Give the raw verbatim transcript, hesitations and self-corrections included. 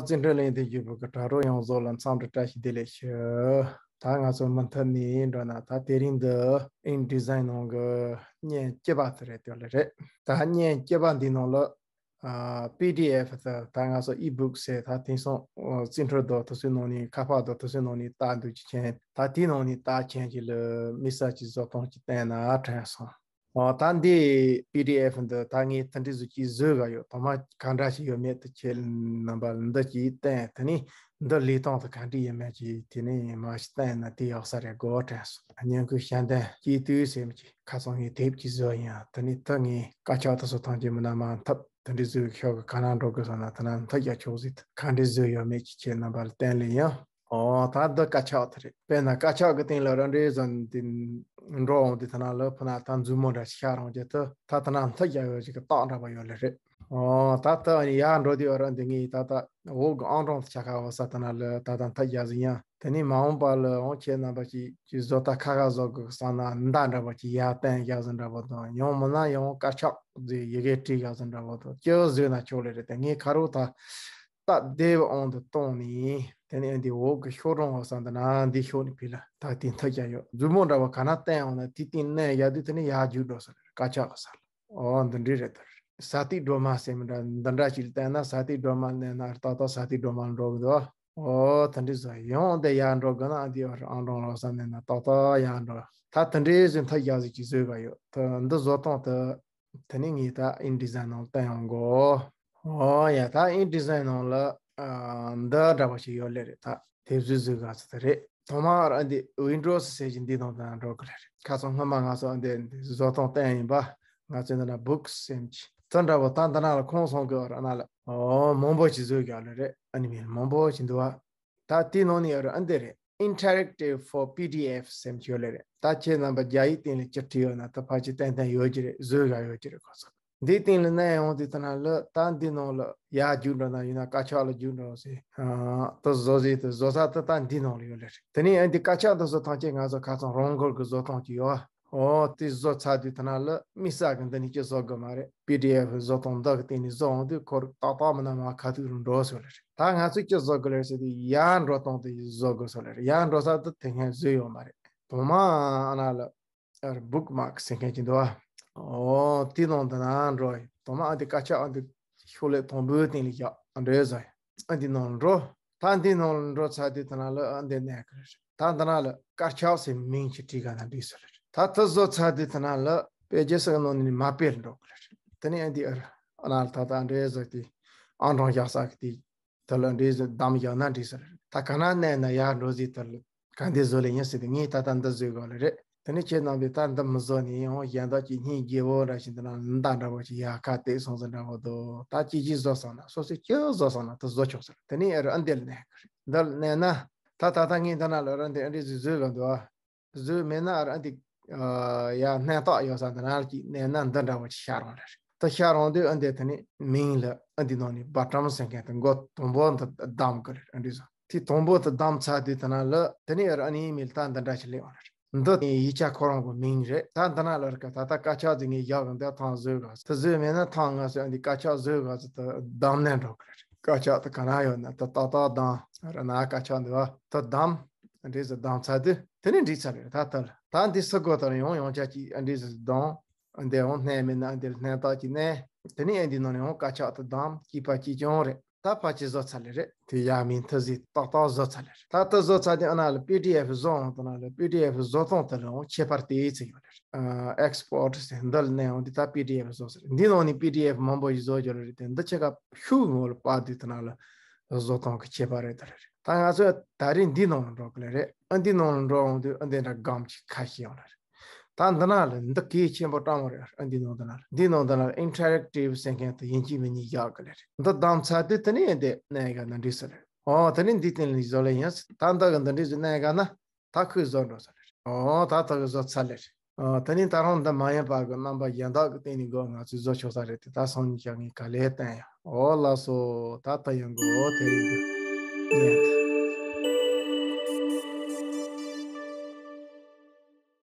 བརྩི་འཕྲིན་ལེན་དེ་བརྒྱུད་པའི་གྲྭ་རོགས་ཡོངས་རྫོགས་ལ་འཚམས་འདྲི་བཀྲ་ཤིས་བདེ་ལེགས་ཞུ། ད་ང་ཚོ་མུ་མཐུད་ནས་འགྲོ་ན། ད་དེ་རིང་འདི་InDesign ནང་གི་བརྙན་བཅུ་པ་དེ་རེད། དེ་ལ་རེད། ད་བརྙན་བཅུ་པ་འདི་ནང་ལ་ཨ་PDF དེ། ད་ང་ཚོ་ebook ཟེར། ད་དེང་སང་ཨ་བརྩི་འཕྲིན་དང་དེ་ཚོའི་ནང་ནས། ཁ་པར་དང་དེ་ཚོའི་ནང་ནས་ལྟ་འདོད་ཀྱི་མཁན། ད་དེའི་ནང་ནས་ལྟ་མཁན་གྱི་ལ་དམིགས་བསལ་གྱི་བཟོ་སྟངས་ཅིག་བསྟན་ན་དྲན་སོང་། ཨོ། ད་འདི་PDF འདི་ད་ངས་དེ་འདྲའི་བཟོ་ཅིག་བཟོས་ག་ཡོད། ཐོག་མ་ག་འདྲ་ཞིག་ཡོད་མེད་དེ་ཁྱེད་རྣམ་པ་ལ་འདི་ཅིག་བསྟན། དེ་ནས་འདི་ལས་སྟངས་དེ་ག་འདྲ་ཡོད་མེད་ཅིག་དེ་ནས་མར་ཞིག་བསྟན་ན་དེ་ཡག་ས་རེད་དགོས་དྲན་སོང་། སྙན་ཁུལ་ཞལ་འདོན་སྐྱིད་དུས་སེམས་ཀྱི་ཁ་སང་ངས་དེབ་ཅིག་བཟོས་ཡིན། དེ་ནས་ད་ངས་དཀར་ཆག་དེ་ཚོ་ཐམས་ཅད་མིན་ན་མར་འཐབ། དེ་འདྲའི་བཟོས་ཤོག་གི་ག་ན་འགྲོ་དགོས་སོང་ན། དེ་ན་འཐབ་རྒྱག་ཆོག་ཟིག་ག་འདྲའི་བཟོས་ཡོད་མེད་ཅིག་ཁྱེད་རྣམ་པ་ལ་བསྟན་ལེ་ཡིན། ཨོ། ད་འདི་དཀར་ཆག་དེ་རེད། དཔེར་ན་དཀར་ཆག་གི་སྟེང་ལ་རང་འདྲའི་བཟོ་འདི་འགྲོ་འོང་དུས། དེ་ན་ལ་ཕུ་ན་ད་མཛུབ་མོ་འདྲ་ཞིག་ཤར་འོང་རྒྱུ་དེ། ད་དེ་ན་འཐབ་རྒྱག་ཡོད་ཅིག་གི་རྟགས་འདྲ་པོ་ཡོད་ལེ་རེད། ཨོ། ད་ད་ཡར་འགྲོ་དུས་རང་འདི་ངས་ད་ད་འོག་གི་ཨང་གྲངས་དེ་ཆ་ག་འོ་ས་དེ་ན་ལ་ད་ད་འཐབ་རྒྱག་ཟིན་ཡང་། དེ་ནས་མ་འོངས་པ་ལ་འོང་ཁྱེད་རྣམ་པ་ཅིག་ཅིག་བཟོ་ལྟ་ཁ་ཁ་བཟོ་དགོས་བསམ་ན་མདའ་འདྲ་པོ་ཅིག་ཡར་བསྟན་རྒྱག་ཟིན་འདྲ་པོ་དང་། ཡང་མིན་ན་ཡང་དཀར་ཆག་ཟེར་ཡི་གེ་བྲིས་རྒྱག་ཟིན་འདྲ་པོ་དང་ཅི་བཟོས་ན་ཆོག་ལེ་རེད། དེ་ངས་ཁ་རོག་ད་སྟབས་བདེ་བའི་དབང་དུ་བཏང་ནས། དེ་ནས་འདི་འོག་གི་ཤོག་གྲངས་འོ་ས་འདི་ན་འདི་ཤོག་ནས་ཕུད་ལ་ད་དེ་འཐབ་རྒྱག་ཡོད། མཛུབ་མོ་འདྲ་པོ་ག་ན་བསྟན་འོང་ན་དེ་སྟེང་མནན་རྒྱག་དུས་དེ་ནས་ཡར་རྒྱུག་འགྲོ་ས་རེད། དཀར་ཆག་གི་ས་ལ། ཨོ། འདི་འདྲའི་རེད་དོ། ས་ཐིག་སྒྲོལ་མ་ཟེར་མི་འདྲ་འདི་འདྲ་ཞིག་བསྟན་ན། ས་ཐིག་སྒྲོལ་མ་མནན་ན་ཏག་ཏག་ས་ཐིག་སྒྲོལ་མ་འགྲོ་གི་འདུག། ཨོ། དེ་འདྲའི་བཟོ་ཡོང་དེ་ཡར་འགྲོ་དགོས་ན་འདི་ཨང་གྲངས་ལོག་ས་མནན་ན་ཏག་ཏག་ཡར་འགྲོ། ད་དེ་འདྲའི་བཟོ་འཐབ་རྒྱག་ཟིག་ཅིག་བཟོས་ག་ཡོད། ད་འདི་བཟོ་སྟངས་དེ་དེ་ནས་ངས་ད་InDesign ནང་བསྟན་ཡོང་གོ། ཨོ་ཡ། ད་InDesign ནང་ལ་ཨ་འདི་འདྲ་པོ་ཞིག་ཡོད་ལེ་རེད། ད་དེབ་བཟོས་བཟོས་ག་ཚོད་དེ་རེད། ཐོག་མར་ཨ་འདི་Windows ཟེར་གྱི་འདི་དང་དེ་ན་འགྲོ་གི་རེད། ཁ་སང་སྔོན་མ་ང་ཚོ་ཨ་འདི་འདི་བཟོ་སྟངས་བསྟན་ཡིན་པ། ང་ཚོས་འདི་ན་Books ཟེར་གྱི་དེ་འདྲ་པོ། ད་འདི་ན་ལ་ཁོང་སོང་གི་ཨ་ན་ལ། ཨོ། མང་པོ་ཞིག་བཟོས་ག་ལེ་རེད། ཨ་ནི་མིན་མང་པོ་ཞིག་འདུག་བ། ད་དེའི་ནང་ནས་ཨ་རུ་ཨ་འདི་རེད། Interactive for PDF ཟེར་གྱི་ཡོད་ལེ་རེད། ད་ཁྱེད་རྣམ་པ་རྒྱ་ཡིག་སྟེང་ལ་ཅི་བྲིས་ཡོད་ན་ད་ཕལ་ཆེར་ཏན་ཏན་ཡོད་ཀྱི་རེད། བཟོས་ག་ཡོད་ཀྱི་རེད་ཁོ་ཚོ། འདིའི་སྟེང་ལ་མནན་ཡོང་དུས་དེ་ན་ལ་ད་འདི་ནང་ལ་ཡར་རྒྱུག་འགྲོ་ན་ཡིན་ན་དཀར་ཆག་ལ་རྒྱུག་འགྲོ་ཟེར། ཨ་དེ་བཟོ་ཟིག་དེ་བཟོ་ས་དེ་ད་འདི་ནང་ལ་ཡོད་ལེ་རེད། དེ་ནས་ཨ་འདི་དཀར་ཆག་དེ་ཚོ་ཐམས་ཅད་ང་ཚོ་ཁ་སང་རང་འགུལ་གྱི་བཟོ་སྟངས་ཀྱི་ཡོད། ཨོ། དེ་བཟོ་ཚར་དུས་དེ་ན་ལ་དམིགས་བསལ་གྱི་འདི་ནས་ཅི་བཟོ་དགོས་མ་རེད། PDF བཟོ་སྟངས་འདི་གི་སྟེང་ནས་བཟོ་འོང་དུས་ཁོ་རང་ཏག་ཏག་མིན་ན་མར་ཁ་ཐུག་རུ་འགྲོ་ཟེར་ལེ་རེད། ད་ང་ཚོས་ཅི་བཟོ་དགོས་ལེ་ཟེར་དུས་ཡར་འགྲོ་སྟངས་དེ་བཟོ་དགོས་ཟེར་ལེ་རེད། ཡར་འགྲོ་ས་དེ་དེ་སྔ་བཟོས་ཡོད་མ་རེད། དང་མ་ཨ་ན་ལ་ཨ་རུ་Bookmark ཟེར་མཁན་ཅིག་འདུག་བ། ཨོ། དེ་ནང་དེ་ན་འགྲོ་ཡིན། དང་མ་ཨ་འདི་དཀར་ཆག་ཨ་འདི་ཤོག་ལེབ་དང་པོའི་སྟེང་ལ་བཞག་ཨ་འདྲ་བཟོ་ཡིན། ཨ་འདི་ནང་ལ་འགྲོ། ད་འདི་ནང་ལ་འགྲོ་ཚར་དུས་དེ་ན་ལ་ཨ་འདི་གནས་གི་རེད། ད་འདི་ན་ལ་དཀར་ཆག་ཟེར་མིང་ཅིག་བྲིས་ག་ན་འགྲིག་ས་རེད། ད་དེ་བཟོ་ཚར་དུས་དེ་ན་ལ་དཔེ་རྒྱ་ས་གི་ནང་ནས་མ་དཔེ་ལ་འགྲོ་གི་རེད། དེ་ནས་ཨ་འདི་ཨ་རུ་ཨ་ན་ལ་ད་ད་ཨ་འདྲ་བཟོ་དེ་ཨང་གྲངས་བཞག་ས་གི་དེ། དེ་ལ་འདྲིས་བདམས་བཞག་ན་འགྲིག་ས་རེད། ད་ག་ན་གནས་ན་ཡར་འགྲོ་ཟིག་དེ་ལ་ག་འདི་བཟོ་ལེ་ཡིན་ཟེར་ཏེ་ངས་ད་ལྟ་འདི་བཟོས་ག་ལེ་རེད། དེ་ནས་ཁྱེད་རྣམ་པས་ད་འདི་མི་བཟོ་ནས་ཡང་གཞན་དག་ཅིག་སྙིང་རྗེ་བོ་འདྲ་ཞིག་འདི་ན་མདའ་འདྲ་བོ་ཅིག་ཡར་ཁ་གཏད་སོང་ཟེར་འདྲ་བོ་འདུག། ད་ཅི་ཅི་བཟོ་བསམ་ན་སོ་སོས་ཅི་བཟོ་བསམ་ན་དེ་བཟོ་ཆོག་ཟེར། དེ་ནས་ཨ་རུ་ཨ་འདི་ལ་གནས་གི་རེད། འདི་ལ་གནས་ན་ད་ད་ལྟ་ངས་འདི་ན་ལ་ར་འདི་ཨ་འདྲིས་ཟིག་བཟོས་ག་འདུག་ཨ། བཟོས་མེད་ན་ཨ་འདི་ཡ་སྣང་དག་ཡོད་ས་འདི་ན་ཅིག་གནས་ན་འདི་འདྲ་བོ་ཅིག་ཤར་འོང་ལེ་རེད། ད་ཤར་འོང་དུས་ཨ་འདི་དེ་ནི་མིང་ལ་ཨ་འདི་ནང་ནས་bottom ཟེར་མཁན་དེ་མགོ་དང་པོ་འདི་བདམས་དགོས་ལེ་རེད། ཨ་འདི་བཟོ་དེ་དང་པོ་དེ་བདམས་ཚར་དུས་དེ་ན་ལ་དེ་ནི་ཨ་འདི་མིང་ལ་ད་འདི་འདྲ་ཞིག་སླེབས་འོང་ལེ་རེད། འདི་ཡིག་ཆ་ཁོ་རང་གི་མིང་རེད། ད་འདི་ན་ལ་ར་ཀ་ད་ལྟ་དཀར་ཆག་ཅིག་ངས་བཞག་གི་འདི་ཐང་བཟོས་ག་དེ་བཟོས་མེད་ན་ཐང་ང་ཟེར་ཨ་འདི་དཀར་ཆག་བཟོས་ག་ཟེར་དེ་བདམས་ནས་འགྲོ་གི་རེད། དཀར་ཆག་དེ་ག་ན་ཡོད་ན་དེ་ཏག་ཏག་བདམས། ཨ་ར་ན་དཀར་ཆག་འདི་བ་དེ་བདམས། འདྲིས་སུ་བདམས་ཚར་དུས་དེ་ནས་འགྲིག་ཚར་རེད། ད་ལྟ་ལ་ད་འདི་སུ་དགོས་དང་ཡང་ཡང་ཆ་གཅིག་ཨ་འདྲིས་སུ་བདམས། ཨ་འདི་འོང་སྣང་མིན་ན་ཨ་འདིར་སྣང་དག་གཅིག་གནས། དེ་ནས་ཨ་འདི་ནང་ནས་འོང་དཀར་ཆག་ཏུ་བདམས། གཅིག་པ་གཅིག་རྐྱང་རེད། ད་ཕལ་ཆེར་བཟོ་ཚར་ལེ་རེད། དེ་ཡ་མིན་ཐུ་ཟིག་ཏག་ཏག་བཟོ་ཚར་ལེ་རེད། ད་ལྟ་བཟོ་ཚར་དུས་ཨ་ན་ལ་པི་ཌི་ཨེཕ་བཟོ་འོང་དུ་ན་ལ་པི་ཌི་ཨེཕ་བཟོ་སྟངས་དེ་ལ་འོང་ཁྱད་པར་དེ་ཚོ་ཡོད་ལེ་རེད། ཨེག་སི་པོར་ཊི་ཟེར་འདི་ལ་གནས་འོང་དུས་ད་པི་ཌི་ཨེཕ་བཟོ་ཚར་རེད། འདི་ནང་ནས་པི་ཌི་ཨེཕ་མང་པོ་ཞིག་བཟོ་རྒྱུ་རེད་དེ་འདི་ཆེ་ཁ་ཤུགས་ངོ་ལ་པར་དུས་དུ་ན་ལ་བཟོ་སྟངས་ཀྱི་ཁྱད་པར་རེད་དེ་རེད། ད་ང་ཚོས་ད་རིང་འདི་ནང་ལ་འགྲོ་གི་ལེ་རེད། ཨ་འདི་ནང་ལ་འགྲོ་འོང་དུས་ཨ་འདི་འདྲ་སྒམ་གྱི་ཁ་ཤས་ཡོང་ལེ་རེད། ད་འདི་ན་ལ་འདི་གལ་ཆེན་པོ་སྤྲང་མོ་རེད། ཨ་འདི་ནང་འདི་ན་ལ་འདི་ནང་འདི་ན་ལ་ཨིན་ཊར་ཨེག་ཊིབ་ཟེར་མཁན་དེ་ཡིན་གཅིག་མིན་གཉིས་བཞག་གི་ལེ་རེད། འདི་བདམས་ཚར་དུས་དེ་ནས་ཨ་འདི་གནས་ག་ན་འགྲིག་ས་རེད། ཨོ་དེ་ནས་འདི་སྟེང་ལ་བཟོ་ལེ་ཡིན། ད་འདི་གི་འདི་འདྲི་ཟིག་གནས་ག་ན་ད་ཁོས་བཟོ་འགྲོ་ས་རེད། ཨོ་ད་ད་གི་བཟོ་ཚར་ལེ་རེད། ཨོ་དེ་ནས་ད་རུང་འདི་མ་ཡིན་པ་གི་རྣམ་པ་གཞན་དག་གི་སྟེང་ནས་དགོས་ང་ཚོས་བཟོ་ཆོག་ས་རེད་དེ་ད་སང་ཉིན་ཞག་ངས་ག་ལེ་བསྟན་ཡ། ཨོ་ལགས་སོ། ད་ད་ཡང་གོ་དེ་ཡིན་གི་ཉན།